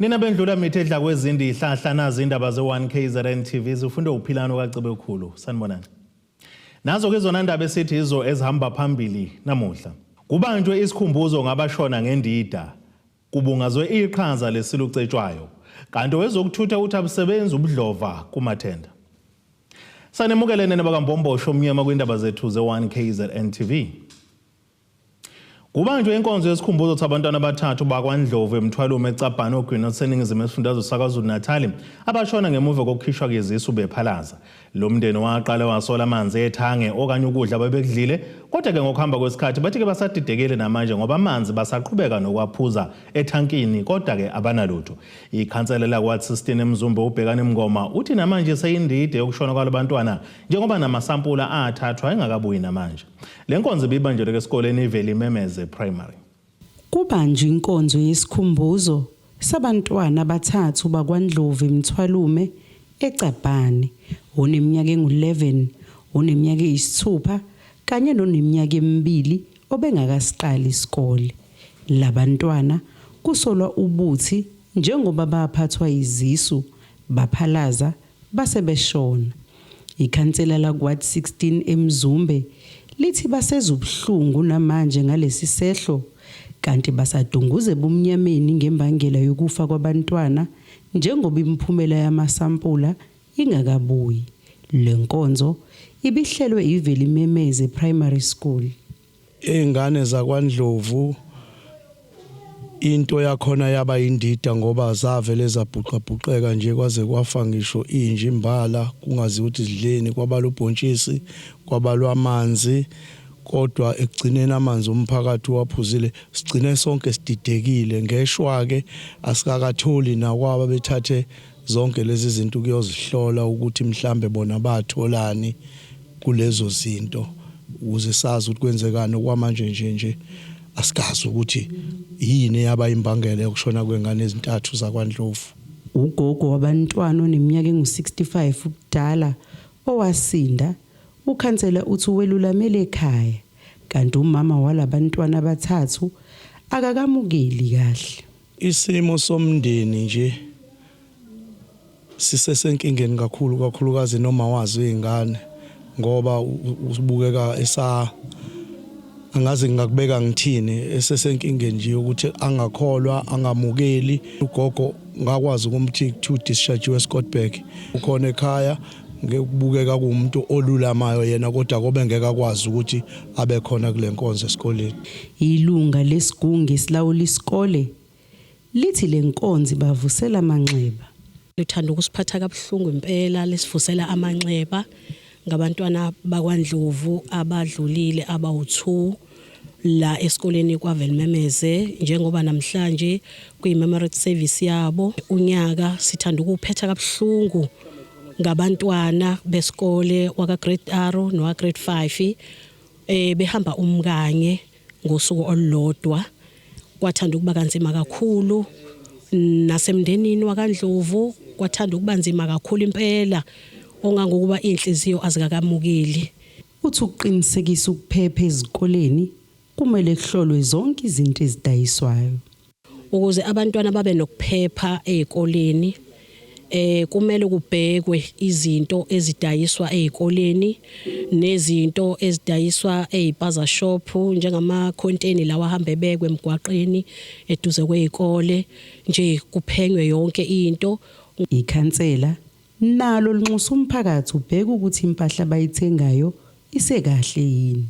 Nina bendlula mithi edla kwezindi ihlahla nazi indaba ze-1 KZN TV zifundwe uphilano kaCebekhulu. Sanibonani. Nazo ke zona ndaba esithi izo ezihamba phambili namuhla. Kubanjwe isikhumbuzo ngabashona ngendida. Kubungazwe iqhaza lesilucetshwayo. Kanti owezokuthutha uthi abusebenzi ubudlova kumathenda. Sanemukele nene bakaMbombosho omnyama kwindaba zethu ze-1 KZN TV. Kubanjwe inkonzo yesikhumbuzo sabantwana abathathu bakwaNdlovu eMthwalume eCabhane ogwini oluseningizimu esifundazwe saKwaZulu-Natal abashona ngemuva kokukhishwa kezisu bephalaza. Lo mndeni waqale wasola amanzi ethange okanye ukudla ababekudlile kodwa-ke ngokuhamba kwesikhathi bathi-ke basadidekile namanje ngoba amanzi basaqhubeka nokuwaphuza ethankini kodwa-ke abanalutho. Ikhansela lakwa-Ward 16 eMzumbe uBhekani Mngoma uthi namanje seyindide yokushona kwalabantwana njengoba namasampula athathwa engakabuyi namanje. Le nkonzo ibibanjelwe esikoleni iVelimemeze Primary. Kubanjwe inkonzo yesikhumbuzo sabantwana abathathu bakwaNdlovu eMthwalume, eCabhane, oneminyaka engu-11, oneminyaka eyisithupha kanye noneminyaka emibili obengakasiqali isikole. Labantwana kusolwa ubuthi njengoba baphathwa yizisu baphalaza base beshona. Ikhansela lakuWard 16 eMzumbe lithi basezwa ubuhlungu namanje ngalesi sehlo kanti basadunguza ebumnyameni ngembangela yokufa kwabantwana njengoba imiphumela yamasampula ingakabuyi. Le nkonzo ibihlelwe iVelimemeze Primary School. Iy'ngane zakwaNdlovu into yakhona yaba yindida ngoba zavele zabhuqabhuqeka nje kwaze kwafa ngisho inja imbala kungaziwa ukuthi zidleni kwabalwa ubhontshisi kwabalwa amanzi kodwa ekugcineni amanzi umphakathi uwaphuzile sigcine sonke sididekile ngeshwa-ke asikakatholi nakwaba bethathe zonke lezi zinto ukuyozihlola ukuthi mhlambe bona batholani kulezo zinto ukuze sazi ukuthi kwenzekani okwamanje nje nje asikazi ukuthi yini eyaba imbangela yokushona kwengane ezintathu zakwaNdlovu. Ugogo wabantwana oneminyaka engu-65 ubudala owasinda, ukhansela uthi welulamele ekhaya kanti umama walabantwana abathathu akakamukeli kahle. Isimo somndeni nje sisesenkingeni kakhulu kakhulukazi noma wazi izingane ngoba ubukeka esa angazi ngingakubeka ngithini esesenkingeni nje yokuthi angakholwa angamukeli ugogo ngakwazi ukumthi to discharge eScottburgh ukhona ekhaya ngekubukeka kuwumuntu olulamayo yena kodwa kobe ngeke akwazi ukuthi abe khona kule nkonzo esikoleni. Ilunga lesigungu esilawula isikole lithi le nkonzo ibavusela amanxeba. Lithanda ukusiphatha kabuhlungu impela lisivusela amanxeba ngabantwana bakwaNdlovu abadlulile abawu-2 la esikoleni kwaVelimemeze njengoba namhlanje kuyi-memorial service yabo unyaka sithanda ukuwuphetha kabuhlungu ngabantwana besikole waka grade R nowa grade 5 eh behamba umkanye ngosuku olulodwa kwathanda ukuba kanzima kakhulu nasemndenini wakaNdlovu kwathanda ukuba nzima kakhulu impela ongangokuba inhliziyo azikakamukeli. Uthi ukuqinisekisa ukuphepha ezikoleni kumele kuhlolwe zonke izinto ezidayiswayo. Ukuze abantwana babe nokuphepha ezikoleni eh kumele kubhekwe izinto ezidayiswa ezikoleni nezinto ezidayiswa ezipaza shop njengama container lawa ahambe ebekwe emgwaqeni eduze kwezikole nje kuphenywe yonke into. Ikhansela nalo linxusa umphakathi ubheke ukuthi impahla abayithengayo isekahle yini.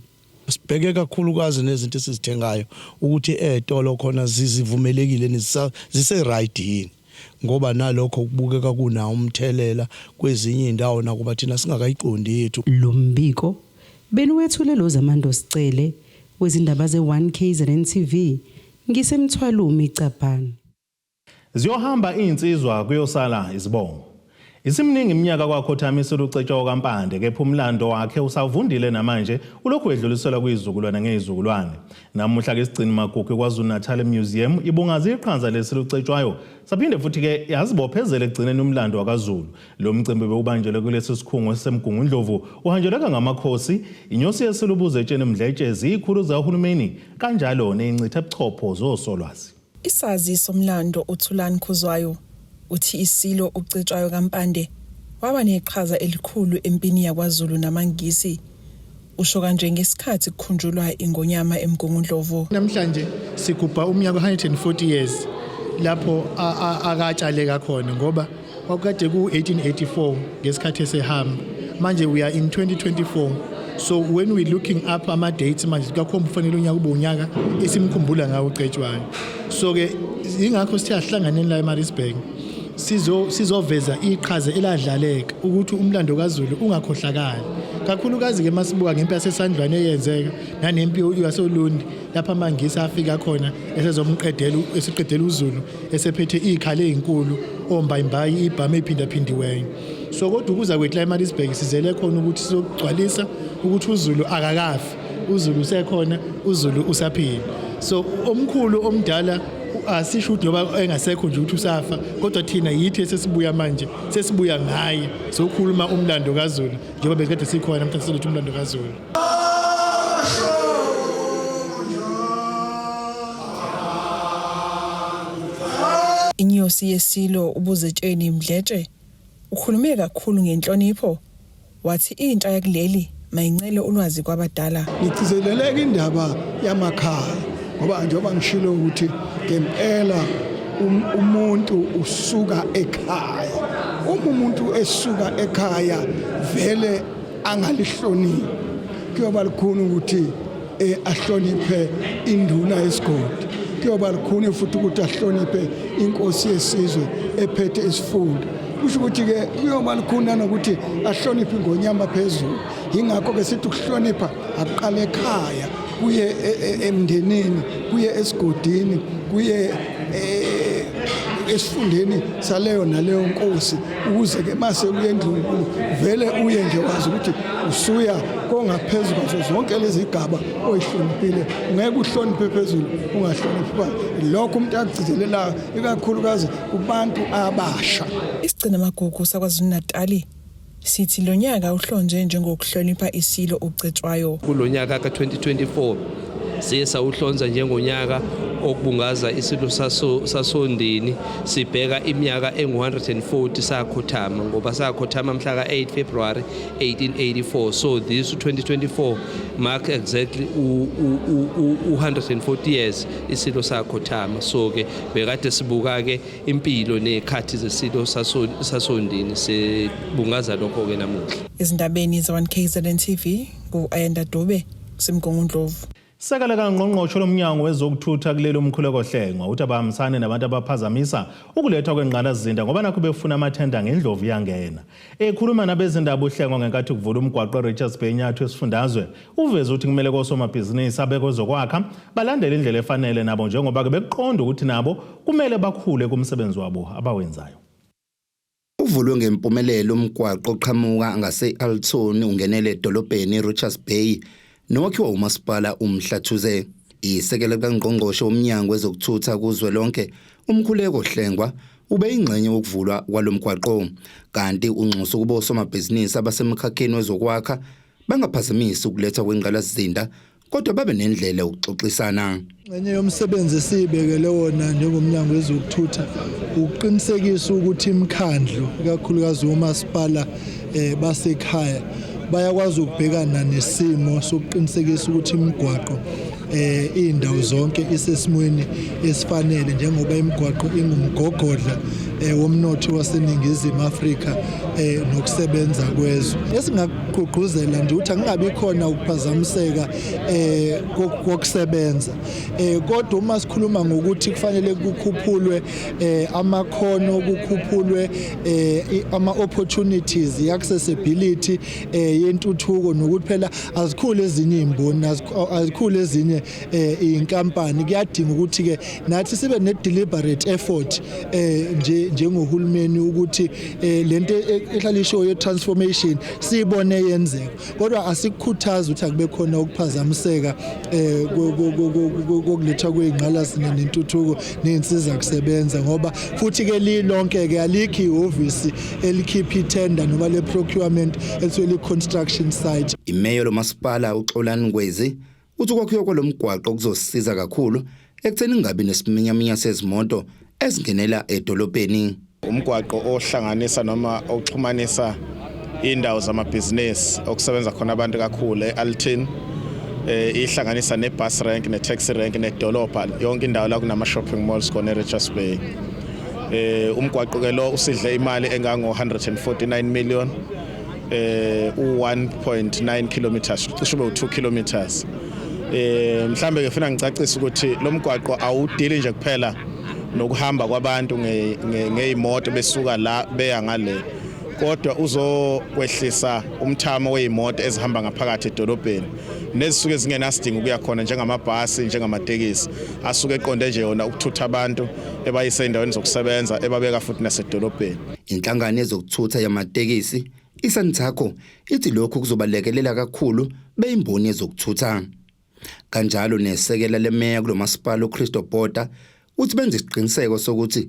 Sibheke kakhulukazi nezinto esizithengayo ukuthi ey'tolo khona zivumelekile zise-right yini ngoba nalokho kubukeka kunawo umthelela kwezinye iy'ndawo nakuba thina singakayiqondi yethu. Lo mbiko beniwethule loZamando Sicele wezindaba ze-1 KZN TV ngiseMthwalume eCabhane. Ziyohamba iy'nsizwa kuyosala izibongo. Isiminingi iminyaka kwakhothama iSilo uCetshwayo kaMpande kepha umlando wakhe usavundile namanje ulokhu wedluliselwa kwizizukulwane ngezizukulwane. Namuhla-ke isigcini magugu KwaZulu-Natal Museum ibungaza iqhaza leSilo uCetshwayo saphinde futhi-ke yazibophezela ekugcineni umlando wakaZulu. Lo mcimbi bewubanjelwe kulesi sikhungo esiseMgungundlovu uhanjelweka ngamakhosi, inyosi yeSilo uBuzetsheni Mdletshe, zikhulu zikahulumeni kanjalo nezincitha buchopho zosolwazi. Isazi somlando uThulani Khuzwayo uthi iSilo uCetshwayo kaMpande waba neqhaza elikhulu empini yakwaZulu namaNgisi. Usho kanje ngesikhathi kukhunjulwa iNgonyama eMgungundlovu. Namhlanje sigubha umnyaka 140 years lapho akatshaleka khona, ngoba kwakukade ku-1884 ngesikhathi esehamba. Manje we are in 2024, so when we looking up ama-dates manje, kuyakhomba ufanele unyaka ube unyaka esimkhumbula ngawo uCetshwayo. So-ke ingakho sithe asihlanganeni la eMaritzburg, sizoveza iqhaza eladlaleka ukuthi umlando kaZulu ungakhohlakali, kakhulukazi-ke masibuka ngempi yaseSandlwane eyenzeka nanempi yasoLundi, lapho amaNgisi afika khona esezomqedela, esiqedela uZulu, esephethe iy'khali ey'nkulu, ombayimbayi, ibhamu ey'phindaphindiweyo. So kodwa ukuza kwethu la eMaritzburg, sizele khona ukuthi sizogcwalisa ukuthi uZulu akakafi, uZulu usekhona, uZulu usaphila. So omkhulu omdala asisho ukuthi ngoba engasekho nje ukuthi usafa, kodwa thina yithi esesibuya manje, sesibuya ngaye, sokhuluma umlando kaZulu njengoba bekade sikhona namhlanje, siletha umlando kaZulu. Inyosi yesilo uBuzetsheni Mdletshe ukhulume kakhulu ngenhlonipho, wathi intsha yakuleli mayincele ulwazi kwabadala. Ngigcizeleleka indaba yamakhaya, ngoba njengoba ngishilo ukuthi ngempela umuntu usuka ekhaya. Uma umuntu esuka ekhaya vele angalihloniphi, kuyoba lukhuni ukuthi ahloniphe induna yesigodi, kuyoba lukhuni futhi ukuthi ahloniphe inkosi yesizwe ephethe isifunda. Kusho ukuthi-ke kuyoba lukhuni nanokuthi ahloniphe ingonyama phezulu. Yingakho-ke sithi ukuhlonipha akuqala ekhaya, kuye emndenini, kuye esigodini, kuye esifundeni saleyo naleyo nkosi, ukuze-ke mase uye endlunkulu vele uye nje wazi ukuthi usuya kongaphezu kwazo zonke lezi gaba oyihloniphile. Ngeke uhloniphe phezulu ungahloniphi phansi. Lokho umuntu akugcizelelayo ikakhulukazi kubantu abasha. Isigcinamagugu saKwaZulu-Natali sithi lo nyaka uhlonzwe njengokuhlonipha iSilo uCetshwayo. Kulo nyaka ka-2024 siye sawuhlonza njengonyaka okubungaza isilo sasoNdini, sibheka iminyaka engu-140 sakhothama, ngoba sakhothama mhla ka-8 February 1884. So this 2024 mark exactly u-140 years isilo sakhothama. So ke bekade sibuka ke impilo nezikhathi zesilo sasoNdini, sibungaza lokho ke namuhla. Ezindabeni ze-1 KZN TV, ngu-Ayanda Dube, kuseMgungundlovu. Sekela kangqongqoshe lomnyango wezokuthutha kuleli uMkhuleko Hlengwa uthi abahambisane nabantu abaphazamisa ukulethwa kwengqalasizinda ngoba nakho befuna amathenda ngendlovu iyangena. Ekhuluma nabezindaba uHlengwa ngenkathi kuvula umgwaqo eRichards Bay enyakatho esifundazwe, uveze ukuthi kumele kosomabhizinisi abekozokwakha balandele indlela efanele nabo, njengoba-ke bekuqonda ukuthi nabo kumele bakhule kumsebenzi wabo abawenzayo. Uvulwe ngempumelelo umgwaqo oqhamuka ngase-Alton ungenele edolobheni iRichards Bay nowakhiwa umasipala uMhlathuze. Isekela likangqongqoshe womnyango wezokuthutha kuzwelonke uMkhuleko Hlengwa ube ingxenye wokuvulwa kwalomgwaqo, kanti unxusa ukuba osomabhizinisi abasemkhakheni wezokwakha bangaphazamisi ukulethwa kwengqalasizinda, kodwa babe nendlela yokuxoxisana. Enye yomsebenzi esiyibekele wona njengomnyango wezokuthutha ukuqinisekisa ukuthi imikhandlu, ikakhulukazi omasipala basekhaya, bayakwazi ukubhekana nesimo sokuqinisekisa ukuthi imigwaqo indawo zonke isesimweni esifanele, njengoba imigwaqo ingumgogodla womnotho waseNingizimu Afrika nokusebenza kwezwe. Esingakugqugquzela nje ukuthi akungabi khona ukuphazamiseka kokusebenza, kodwa uma sikhuluma ngokuthi kufanele kukhuphulwe amakhono, kukhuphulwe ama opportunities, i-accessibility yentuthuko, nokuthi phela azikhule ezinye izimboni, azikhule ezinye inkampani, kuyadinga ukuthi ke nathi sibe ne deliberate effort nje njengohulumeni ukuthi lento ehlala isho ye transformation siyibone yenzeka. Kodwa asikukhuthazi ukuthi akube khona ukuphazamiseka kokulethwa kwey'ngqalasizinda nentuthuko ney'nsiza kusebenza, ngoba futhi ke lilonke ke alikho ihhovisi elikhipha ithenda noma le procurement elithiwe li-construction site. Imeya lomasipala uXolani Ngwezi uthi ukwakhiwa kwalomgwaqo kuzosiza kakhulu. ekutheni kungabi nesiminyaminya sezimoto ezingenela edolobheni. Umgwaqo ohlanganisa noma oxhumanisa indawo zamabhizinisi okusebenza khona abantu kakhulu e-Alton, ihlanganisa ne-bus rank, ne-taxi rank, nedolobha, yonke indawo la kunama shopping malls khona e-Richards Bay. Umgwaqo ke lo usidle imali engango 149 million, u-1.9 kilometers, cishe ube u-2 kilometers. Mhlambe ke funa ngicacise ukuthi lo mgwaqo awudili nje kuphela nokuhamba kwabantu ngeyimoto besuka la beya ngale, kodwa uzokwehlisa umthamo weyimoto ezihamba ngaphakathi edolobheni nezisuke zingenasidingo ukuya khona, njengamabhasi, njengamatekisi asuke eqonde nje yona ukuthutha abantu ebayise endaweni zokusebenza, ebabeka futhi nasedolobheni. Inhlangano yezokuthutha yamatekisi iSantaco ithi lokhu kuzobalekelela kakhulu beyimboni yezokuthutha. Kanjalo nesekela lemeya kulomasipala uChristo Botha uthi benze isiqiniseko sokuthi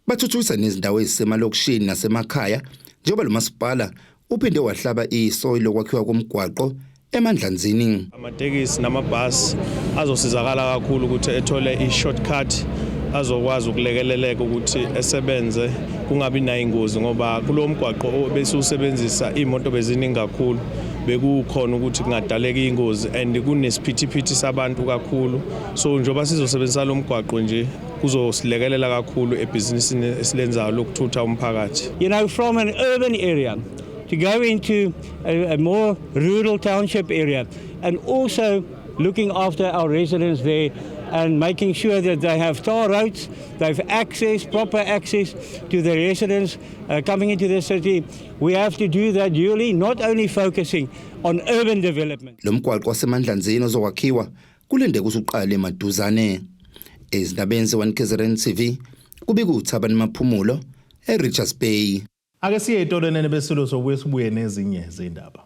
bathuthukisa nezindawo ezisemalokishini nasemakhaya, njengoba lo masipala uphinde wahlaba iso lokwakhiwa komgwaqo eMandlanzini. Amatekisi namabhasi azosizakala kakhulu ukuthi ethole i-shortcut, azokwazi ukulekeleleka ukuthi esebenze kungabi nayo ingozi, ngoba kulo mgwaqo besiwusebenzisa iy'moto beziningi kakhulu, bekukhona ukuthi kungadaleka iy'ngozi and kunesiphithiphithi sabantu kakhulu. So njengoba sizosebenzisa lo mgwaqo nje, kuzosilekelela kakhulu ebhizinisini esilenzayo lokuthutha umphakathi. From an urban area to go into a more rural township area, and also looking after our residents there and making sure that they have tar roads, they have access, proper access to the residents coming into the city. We have to do that duly, not only focusing on urban development. Lo mgwaqo waseMandlanzini ozokwakhiwa kulinde ukuthi uqale maduzane. Ezindabeni ze-1 KZN TV, kubika uThabani Maphumulo eRichards Bay. Ake siye etolo nene besilo, sobuye sibuye nezinye zindaba.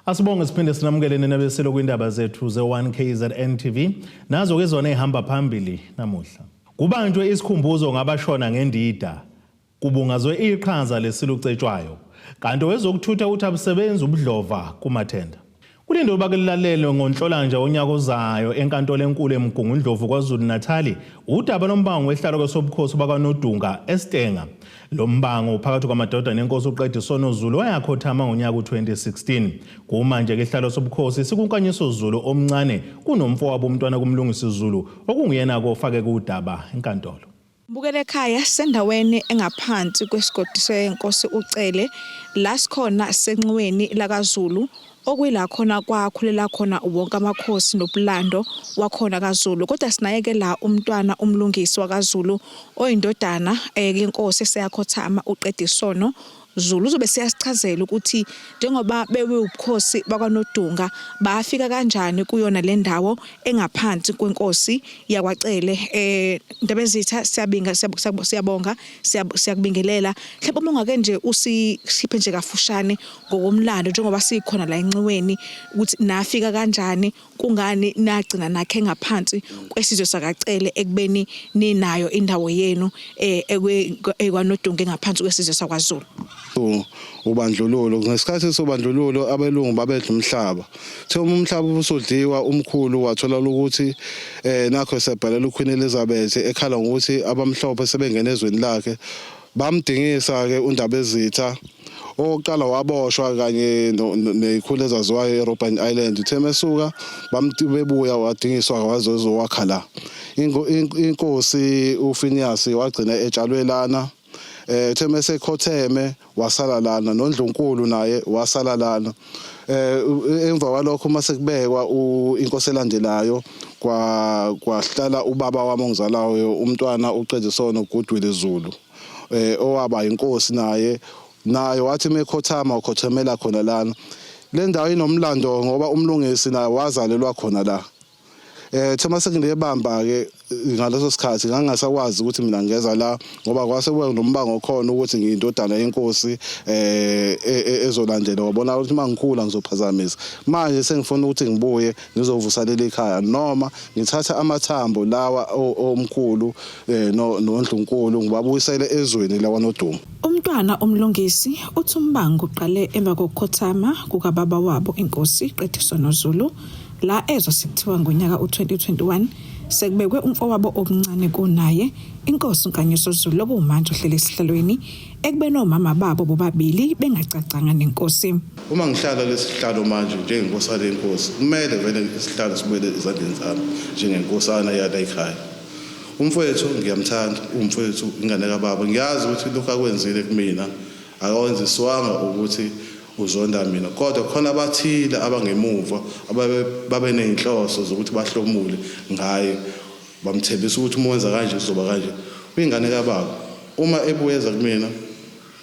Asibonge siphinde sinamukele nina besilo kwindaba zethu ze-1 KZN TV. Nazo ke zona ezihamba phambili namuhla. Kubanjwe isikhumbuzo ngabashona ngendida. Kubungazwe iqhaza leSilo uCetshwayo. Kanti wezokuthutha uthi abusebenzi ubudlova kumathenda. Kulindwe bakulalelwe ngoNhlolanja wonyaka ozayo enkantolo enkulu eMgungundlovu KwaZulu Natal udaba lombango wehlalo kwesobukhosi bakwaNodunga eStenga. Lo mbango phakathi kwamadodana enkosi uQedisono Zulu wayakhothama ngonyaka u2016. Kumanje ke ihlalo sobukhosi sikuNkanyiso Zulu omncane kunomfowabo umntwana kuMlungisi Zulu okunguyena kofake kudaba enkantolo. Mbukele ekhaya, sendaweni engaphansi kwesigodi senkosi uCele, la sikhona senxiweni lakaZulu, okuyila khona kwakhulela khona wonke amakhosi nobulando wakhona kaZulu. Kodwa sinayeke la umntwana uMlungisi wakaZulu oyindodana yenkosi eseyakhothama uQedisono Zulu, uzobe siyasichazela ukuthi njengoba bewubukhosi bakwaNodunga bafika kanjani kuyona le ndawo engaphansi kwenkosi yakwaCele. Ndabezitha, siyabinga, siyabonga, siyakubingelela. Mhlawumbe uma ungake nje usiphe nje kafushane ngokomlando njengoba sikhona la enxiweni, ukuthi nafika kanjani, kungani nagcina nakhe ngaphansi kwesizwe sakaCele ekubeni ninayo indawo yenu ekwaNodunga ngaphansi kwesizwe sakwaZulu? Ubandlululo, ngesikhathi sobandlululo abelungu babedla umhlaba. Uthe uma umhlaba usudliwa, umkhulu wathola ukuthi nakho sebhalela uQueen Elizabeth ekhala ngokuthi abamhlophe sebengena ezweni lakhe. Bamdingisa ke uNdabezitha, okokuqala waboshwa kanye nezikhulu ezaziwayo eRobben Island. Uthe mesuka bebuya wadingiswa wazozowakha la. Inkosi uPhineas wagcina etshalwe lana. Uthe mesekhotheme wasala lana, noNdlunkulu naye wasala lana. Emva kwalokho mase kubekwa inkosi elandelayo, kwahlala ubaba wami ongizalayo, umntwana uQedisono Goodwill Zulu, owaba inkosi naye. Naye wathi mekhothama wakhothemela khona lana. Le ndawo inomlando ngoba uMlungisi naye wazalelwa khona la. Thema sekunebamba ke Ngaleso sikhathi ngangingasakwazi ukuthi mina ngeza la, ngoba kwase kuba nombango khona ukuthi ngiyindodana yenkosi ezolandela. Wabona ukuthi uma ngikhula ngizophazamisa. Manje sengifuna ukuthi ngibuye ngizovusa leli khaya, noma ngithatha amathambo lawa omkhulu nondlunkulu ngibabuyisele ezweni lakwaNodumo. Umntwana uMlungisi uthi umbango uqale emva kokukhothama kukababa wabo, inkosi Qedisono Zulu, la ezwa sekuthiwa ngonyaka u-2021 sekubekwe umfowabo omncane kunaye, inkosi uNkanyiso Zulu, okumanje uhleli esihlalweni, ekubeni omama babo bobabili bengacacanga nenkosi. Uma ngihlala lesihlalo manje njengenkosana yenkosi, kumele vele isihlalo sibuyele ezandleni zami njengenkosana yala ekhaya. Umfowethu ngiyamthanda, umfowethu ingane kababa. Ngiyazi ukuthi lokhu akwenzile kumina akawenziswanga ukuthi uzonda mina, kodwa khona abathile abangemuva babe ney'nhloso zokuthi bahlomule ngaye, bamthembisa ukuthi uma wenza kanje kuzoba kanje. Uyingane kababa, uma ebuyeza kumina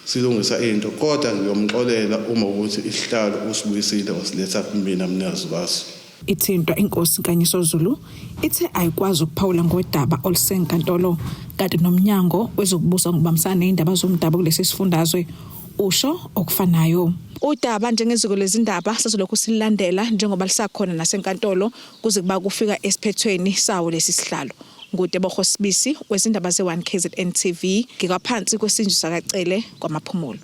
silungisa into, kodwa ngiyomxolela uma ukuthi isihlalo usibuyisile wasiletha kumina mnikazi waso. Ithintwa inkosi Nkanyiso Zulu ithe ayikwazi ukuphawula ngodaba olusenkantolo, kanti nomnyango wezokubusa ngokubambisana nezindaba zomdabu kulesi sifundazwe usho okufanayo. Udaba njengeziko lezindaba sazolokhu silandela njengoba lisakhona nasenkantolo kuze kuba kufika esiphethweni sawo lesi sihlalo. NguTebogo Sibisi wezindaba ze-1 KZN TV, ngikwaphansi kwesindlu sakaCele kwaMaphumulo.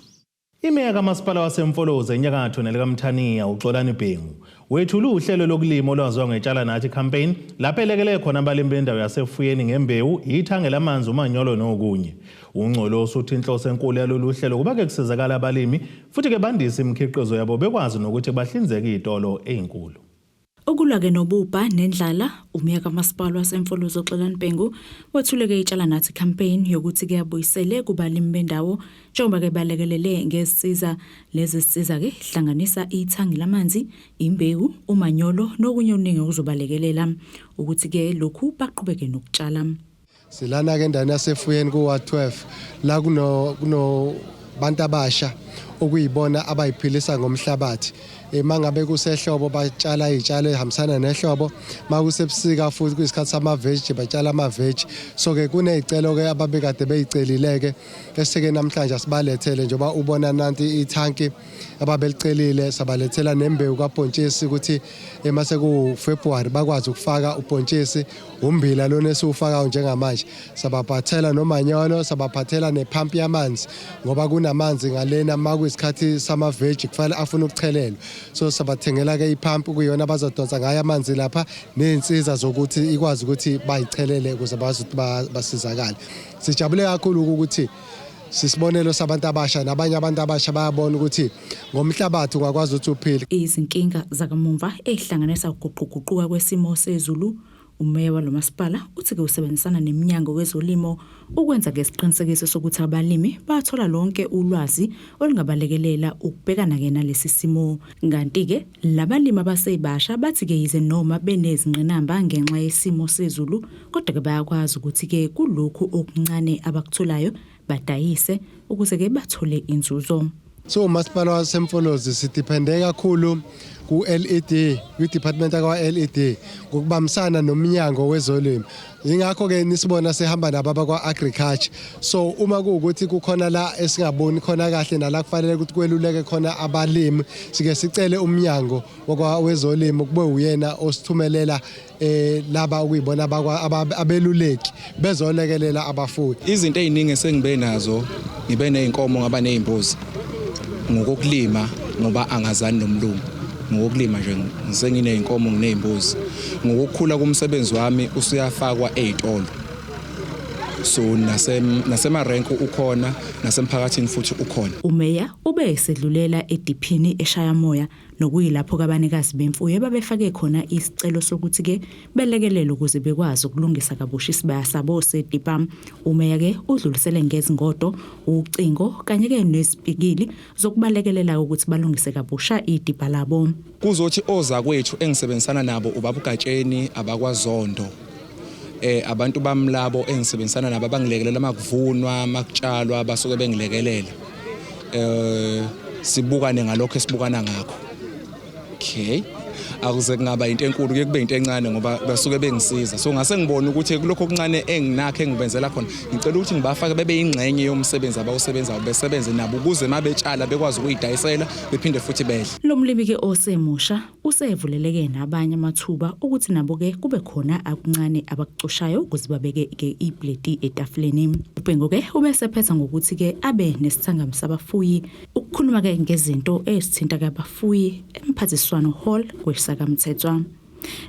Imeya kamasipala waseMfolozi enyakatho nelikaMthaniya, uXolani Bhengu, wethule uhlelo lokulima olwaziwa ngeTshala Nathi campaign, lapho elekele khona abalimi bendawo yaseFuyeni ngembewu, ithange lamanzi, umanyolo nokunye. UNgcolosi uthi inhloso enkulu yalolu hlelo kuba ke kusizakala abalimi futhi-ke bandise imikhiqizo yabo, bekwazi nokuthi bahlinzeke iy'tolo ey'nkulu. Ukulwa-ke nobubha nendlala, umeya kamasipala waseMfolozi uXolani Bhengu wethule-ke iTshala Nathi campaign yokuthi kuyabuyisele kubalimi bendawo njengoba-ke balekelele ngezisiza. Lezi zisiza-ke hlanganisa ithangi lamanzi, imbewu, umanyolo nokunye okuningi okuzobalekelela ukuthi-ke lokhu baqhubeke nokutshala. Silana ke endaweni yaseFuyeni ku-Ward 12 la kuno bantu abasha okuyibona abayiphilisa ngomhlabathi. Mangabe kusehlobo batshala izitshalo ezihambisana nehlobo, makusebusika futhi kuyisikhathi sama-veg batshala ama-veg. So ke kuney'celo ke ababekade beyicelile-ke esike namhlanje asibalethele, njengoba ubona nanti ithanki ababelicelile, sabalethela nembewu kabhontshisi ukuthi mase ku-February bakwazi ukufaka ubhontshisi, umbila lona esiwufakayo njengamanje. Sabaphathela nomanyolo, sabaphathela nephampi yamanzi ngoba kunamanzi ngalena makuyisikhathi sama-veg kufanele afuna ukuchelelwa, so sabathengela-ke iphampi kuyona abazodonsa ngayo amanzi lapha ney'nsiza zokuthi ikwazi ukuthi bayichelele ukuze bazi ukuthi basizakale. Sijabule kakhulu ukuthi sisibonelo sabantu abasha, nabanye abantu abasha bayabona ukuthi ngomhlabathi ungakwazi ukuthi uphile. Izinkinga zakamumva ehlanganisa ukuguquguquka kwesimo sezulu, umeya walomasipala uthi-ke usebenzisana neminyango wezolimo ukwenza-ke isiqinisekiso sokuthi abalimi bathola lonke ulwazi olungabalekelela ukubhekana-ke nalesi simo. Kanti-ke labalimi abasebasha bathi-ke yize noma benezingqinamba ngenxa yesimo sezulu, kodwa-ke bayakwazi ukuthi-ke kulokhu okuncane abakutholayo badayise ukuze-ke bathole inzuzo. So umasipala waseMfolozi sidiphende kakhulu ku-LED, kwi-department yakwa-LED ngokubambisana nomnyango wezolimo. Ingakho-ke nisibona sihamba nabo abakwa-agriculture. So uma kuwukuthi kukhona la esingaboni khona kahle nala kufanele ukuthi kweluleke khona abalimi, sike sicele umnyango wezolimo kube uyena osithumelela laba okuyibona abeluleki bezolekelela abafuyi. Izinto ey'ningi esengibe nazo, ngibe ney'nkomo, ngaba ney'mbuzi ngokokulima, ngoba angazani nomlungu. Ngokokulima nje ngisenginey'nkomo, nginey'mbuzi. Ngokukhula komsebenzi wami usuyafakwa ey'tolo, so nasemarenki ukhona, nasemphakathini futhi ukhona. Umeya ube esedlulela ediphini eShayamoya, nokuyilapho kabanikazi bemfuyo babefake khona isicelo sokuthi-ke belekelele ukuze bekwazi ukulungisa kabusha isibaya sabo sedipa. Umeya-ke udlulisele ngezingodo, ucingo kanye-ke nezipikili zokubalekelela ukuthi balungise kabusha idipa labo. Kuzothi ozakwethu engisebenzisana nabo, ubaba uGatsheni, abakwaZondo, abantu bami labo engisebenzisana nabo abangilekelela makuvunwa, makutshalwa, basuke bengilekelela, sibukane ngalokho esibukana ngakho. Okay. Akuze kungaba into enkulu, kuye kube into encane ngoba basuke bengisiza. So ngase ngibona ukuthi kulokho okuncane enginakho engibenzela khona, ngicela ukuthi ngibafake bebe yingxenye yomsebenzi abawusebenzayo, besebenze nabo ukuze mabetshala bekwazi ukuyidayisela, bephinde futhi bedle. Lo mlimi-ke osemusha usevuleleke nabanye amathuba ukuthi nabo-ke kube khona akuncane abakucoshayo ukuze babeke-ke ipleti etafuleni. UBhengu-ke ubesephetha ngokuthi-ke abe nesithangami sabafuyi ukukhuluma-ke ngezinto ezithinta-ke abafuyi eMphathiswano Hall kweSakaMthethwa.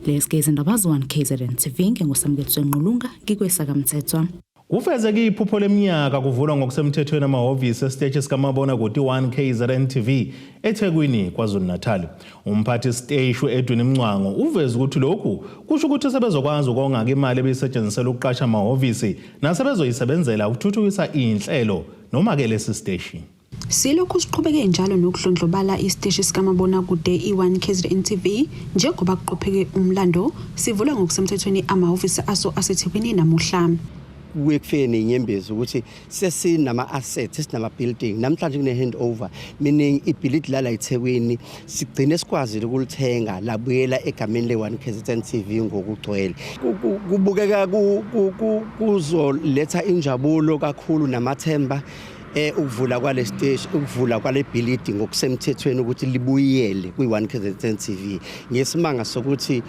Lezi-ke izindaba 1 KZN TV, nginguSamketso Nqulunga ngikweSakaMthethwa. Kufezeke iphupho leminyaka kuvulwa ngokusemthethweni amahhovisi esiteshi sikamabonakude i-1 KZN TV eThekwini, KwaZulu-Natal. Umphathi siteshi u-Edwin Mncwango uveze ukuthi lokhu kusho ukuthi sebezokwazi ukonga imali ebeyisetshenziselwa ukuqasha amahhovisi nasebezoyisebenzela ukuthuthukisa iy'nhlelo noma-ke lesi siteshi. Silokhu siqhubeke njalo nokudlondlobala isiteshi sikamabonakude i-1 KZN TV njengoba kuqopheke umlando sivulwa ngokusemthethweni amahhovisi aso aseThekwini namuhla. Kuye kufike nenyembezi ukuthi sesinama-assets, sesinama-building. Namhlanje kune-handover, meaning ibhilidi lala eThekwini sigcine sikwazile ukulithenga, labuyela egameni le-1 KZN TV ngokugcwele. Kubukeka kuzoletha injabulo kakhulu namathemba ukuvula kwale siteshi, ukuvula kwale bhilidi ngokusemthethweni ukuthi libuyele kwi-1 KZN TV, ngesimanga sokuthi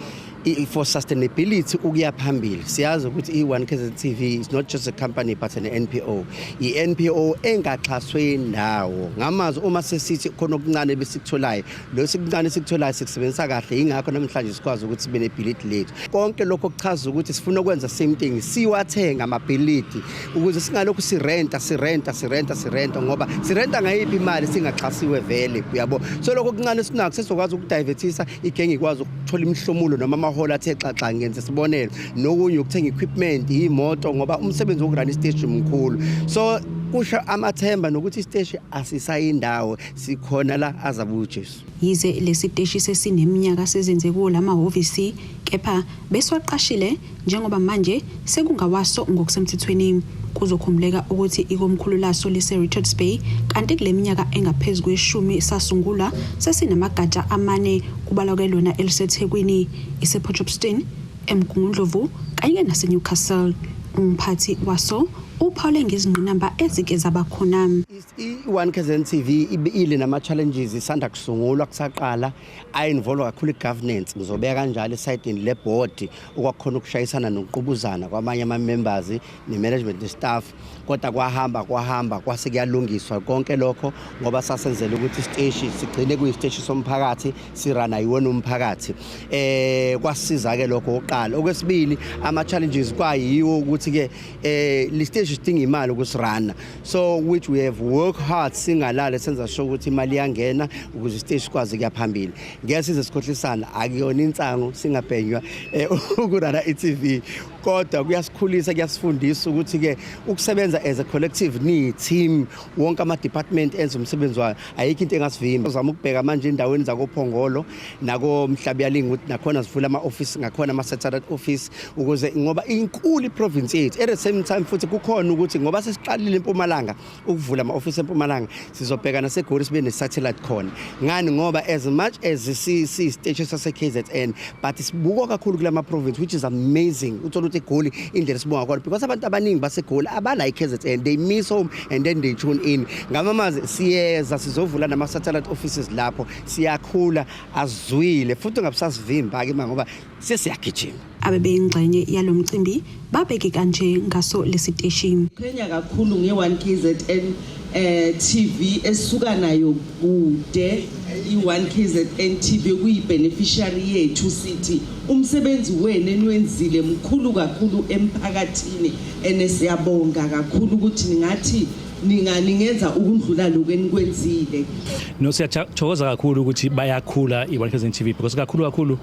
for sustainability ukuya phambili. Siyazi ukuthi i-1 KZN TV is not just a company but an NPO, i-NPO engaxhaswe ndawo. Ngamazi uma sesithi khona okuncane besikutholayo, lo sikuncane sikutholayo sikusebenzisa kahle, ingakho namhlanje sikwazi ukuthi sibe nebhilidi lethu. Konke lokho kuchaza ukuthi sifuna ukwenza same thing, siwathenga amabhilidi ukuze singalokhu sirenta, sirenta, sirenta, sirenta, ngoba sirenta ngayiphi imali singaxhasiwe vele, uyabo? So lokho okuncane sinakho sesizokwazi ukudivertisa igenge, ikwazi ukuthola imihlomulo noma amaholo athe xaxa. Ngenze sibonelo, nokunye ukuthenga equipment, imoto, ngoba umsebenzi wokuruna isiteshi mkhulu. So kusho amathemba nokuthi isiteshi asisayindawo, sikhona la azabe uJesu. Yize lesiteshi sesineminyaka sezenze kuwo lamahhovisi, kepha besiwaqashile, njengoba manje sekungawaso ngokusemthethweni. Kuzokhumbuleka ukuthi ikomkhulu laso lise-Richards Bay, kanti kule minyaka engaphezu kweshumi sasungulwa sesinamagatsha amane, kubalwa ke lona eliseThekwini, isePort Shepstone, eMgungundlovu kanye naseNewcastle. Umphathi waso uphawule ngezingqinamba ezike zaba khona. I-1 KZN TV ile nama-challenges isanda kusungulwa, kusaqala, ayi-involve kakhulu i-governance, ngizobeka kanjalo, esayidini le-board, okwakukhona ukushayisana nokuqubuzana kwamanye ama-members ne-management ne-staff, kodwa kwahamba kwahamba kwase kuyalungiswa konke lokho, ngoba sasenzela ukuthi isiteshi sigcine kuyisiteshi somphakathi, sirana yiwona umphakathi. Kwasiza ke lokho oqala. Okwesibili, ama-challenges kwayiwo ukuthi ke le siteshi sidinga imali ukusirana, so which we have work hard, singalale, senza sure ukuthi imali iyangena ukuze isiteshi sikwazi kuya phambili. Ngeke size sikhohlisana, akuyona insango singabhenywa ukurana i-TV, kodwa kuyasikhulisa, kuyasifundisa ukuthi ke ukusebenza as a collective, ni team, wonke ama department enza umsebenzi wayo, ayikho into engasivimba. Uzama ukubheka manje endaweni zakoPhongolo nako Mhlabuyalinga ukuthi nakhona sivula ama office ngakhona, ama satellite office, ukuze ngoba inkulu iprovince yethu. At the same time futhi kukhona ukuthi ngoba sesiqalile eMpumalanga ukuvula ama office eMpumalanga, sizobheka naseGoli sibe ne satellite khona. Ngani? Ngoba as much as si si station sase KZN, but sibukwa kakhulu kulama province, which is amazing. Uthola ukuthi eGoli indlela sibonga khona because abantu abaningi baseGoli abala iKZN, they miss home and then they tune in. Ngamamazi siyeza sizovula nama satellite offices lapho. Siyakhula, azwile futhi ungabusasivimba ke ngoba sesiyagijima. Abebeyingxenye yalo mcimbi babeke kanje ngaso lesiteshi. Qhenya kakhulu nge-1 KZN TV esuka nayo kude. I-1 KZN TV kuyi-beneficiary yethu. Sithi umsebenzi wenu eniwenzile mkhulu kakhulu emphakathini, ene siyabonga kakhulu ukuthi ningathi ningenza ukundlula lokhu enikwenzile. No, siyathokoza kakhulu ukuthi bayakhula i-One KZN TV because kakhulu kakhulu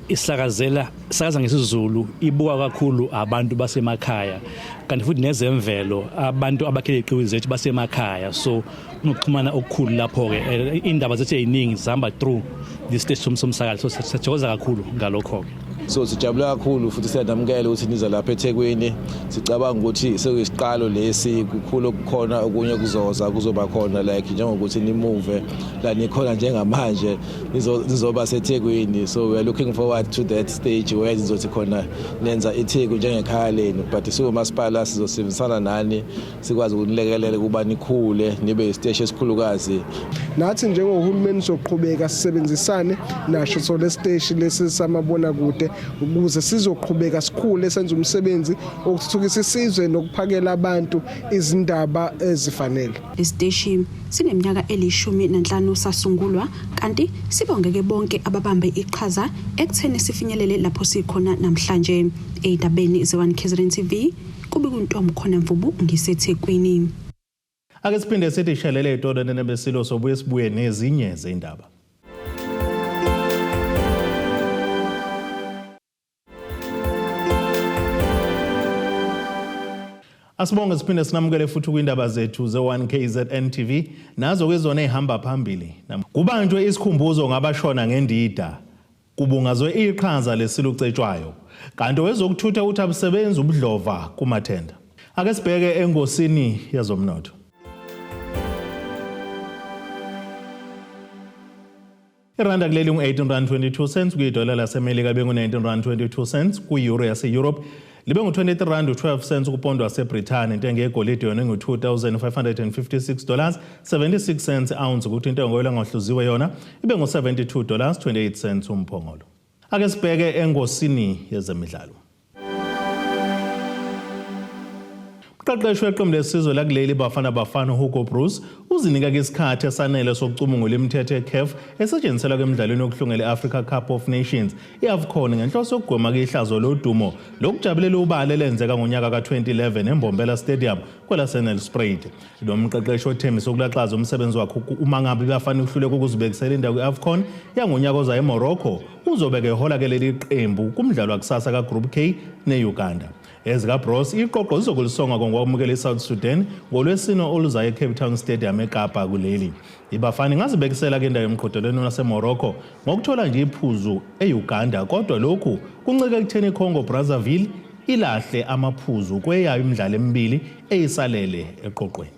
isakazela sakaza ngesiZulu, ibuka kakhulu abantu basemakhaya, kanti futhi nezemvelo, abantu abakhele iqiwi zethu basemakhaya, so kunokuxhumana okukhulu lapho ke. Indaba zethu eziningi zihamba through this station somsakazo, so siyathokoza kakhulu ngalokho ke. So sijabula kakhulu futhi siyanamukela ukuthi niza lapha eThekwini. Sicabanga ukuthi sekuyisiqalo lesi, kukhulu okukhona okunye kuzoza kuzoba khona, like njengokuthi ni-move la nikhona njengamanje nizoba seThekwini. So we are looking forward to that stage where nizothi khona nenza iTheku njengekhaya lenu, but siwumasipala sizosebenzisana nani sikwazi ukunilekelela ukuba nikhule nibe isiteshi esikhulukazi. Nathi njengohulumeni soqhubeka sisebenzisane nasho so lesiteshi lesi samabonakude ukuze sizoqhubeka sikhule senze umsebenzi wokuthuthukisa isizwe nokuphakela abantu izindaba ezifanele. Lesiteshi sineminyaka eli-15 sasungulwa, kanti sibongeke bonke ababambe iqhaza ekutheni sifinyelele lapho sikhona namhlanje. Ey'ndabeni ze-1 KZN TV, kube kuntombi khona Mvubu, ngiseThekwini. Ake siphinde sithi shelele ey'tolo nebesilo, sobuye sibuye nezinye zey'ndaba. Asibonge, siphinde sinamukele futhi kwindaba zethu ze-1 KZN TV, nazo kwizona ey'hamba phambili. Kubanjwe isikhumbuzo ngabashona ngendida, kubungazwe iqhaza leSilo uCetshwayo, kanti wezokuthutha uthi abusebenzi ubudlova kumathenda. Ake sibheke engosini yezomnotho. Iranda kuleli ngu-18 rand 22 cents kuyidola laseMelika, bengu-19 rand 22 cents kwi-euro yase-Europe, libe ngu-23 rand 12 cents kupondo waseBrithani. Intengo yegolide yona ingu-2556 dollars 76 cents ounce, ukuthi intengo yola yona ibe ngu-72 dollars 28 cents umphongolo. Ake sibheke engosini yezemidlalo. Umqeqeshi weqembu lesizwe lakuleli Bafana Bafana, Hugo Broos, uzinika isikhathi esanele sokucubungula imithetho yeCAF esetshenziselwa emidlalweni yokuhlungela i-Africa Cup of Nations, i-AFCON, ngenhloso yokugwema ihlazo lodumo lokujabulela ubala elenzeka ngonyaka ka-2011 eMbombela Stadium kwelaseNelspruit. Lo mqeqeshi othembise ukulaxaza umsebenzi wakhe uma ngabe Bafana uhluleka ukuzibekisela indawo kwi-AFCON yangonyaka ozayo eMorocco, uzobe-ke ehola-ke leli qembu kumdlalo wakusasa ka-Group K ne-Uganda. EzikaBroos iqoqo zizokulisonga ngokwamukela i-South Sudan ngolwesine oluzayo eCape Town Stadium eKapa kuleli. Ibafana ingazibekisela ke indawo emqhudelwaneni waseMorocco ngokuthola nje iphuzu e-Uganda, kodwa lokhu kuncike ekutheni iCongo Brazzaville ilahle amaphuzu kweyayo imidlalo emibili eyisalele eqoqweni.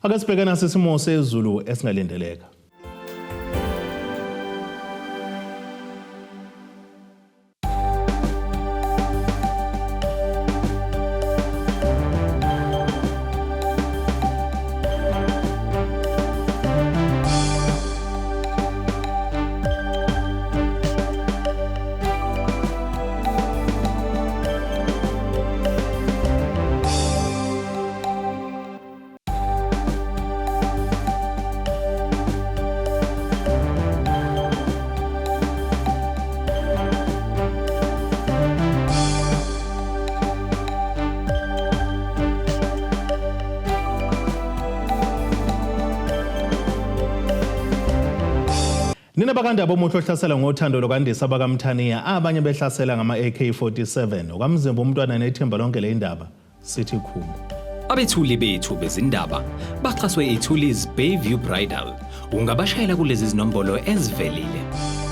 Ake sibheke nasi isimo sezulu esingalindeleka. Nina bakandaba, omuhle ohlasela ngothando lokandisa bakaMthaniya, abanye behlasela ngama-AK47 okamzimba umntwana nethimba lonke le indaba, sithi khumu. Abethuli bethu bezindaba baxhaswe iThulis Bayview Bridal. Ungabashayela kulezi zinombolo ezivelile.